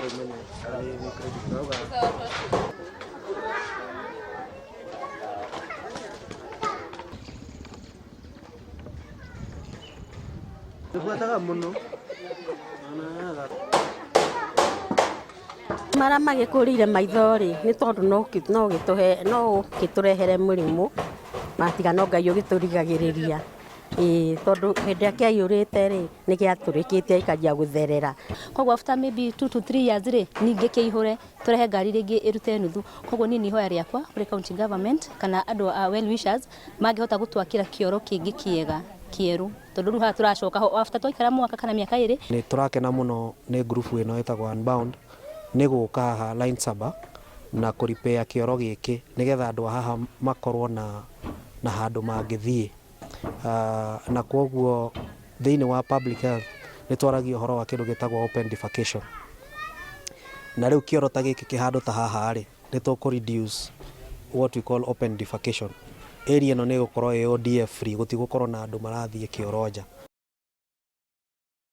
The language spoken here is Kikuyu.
Rĩu menye nĩ credit rauga. Nĩbuataga mũno. Marĩa magĩkũrĩire maitho rĩ, nĩ tondũ no gĩtũhe no gĩtũrehere mũrimũ, na tiga no Ngai ũgĩtũrigagĩrĩria. Ĩĩ tondũ hĩndĩ ĩrĩa kĩaiyũrĩte rĩ, nĩ gĩatũrĩkĩte gĩkanjia gũtherera. Koguo after maybe 2 to 3 years rĩ, ningĩ kĩihũre, tũrehe ngari rĩngĩ ĩrute nuthu. Koguo niĩ nĩ ihoya rĩakwa kũrĩ county government kana andũ a well wishers mangĩhota gũtwakĩra kĩoro kĩngĩ kĩega kĩerũ, tondũ rĩu haha tũracoka ho after twaikara mwaka kana mĩaka 2. Nĩ tũrakena mũno nĩ ngurubu ĩno ĩtagwo Unbound nĩ gũka haha Line Saba na kũ repair kĩoro gĩkĩ, nĩgetha andũ a haha makorwo na handũ mangĩthiĩ. Na kwoguo thĩinĩ wa public health nĩ twaragia ũhoro wa kĩndũ gĩtagwo open defecation, na rĩu kĩoro ta gĩkĩ kĩ handũ ta haha rĩ, nĩ tũkũ reduce what we call open defecation. Area ĩno nĩ ĩgũkorwo ĩ ODF free, gũtigũkorwo na andũ marathiĩ kĩoro nja.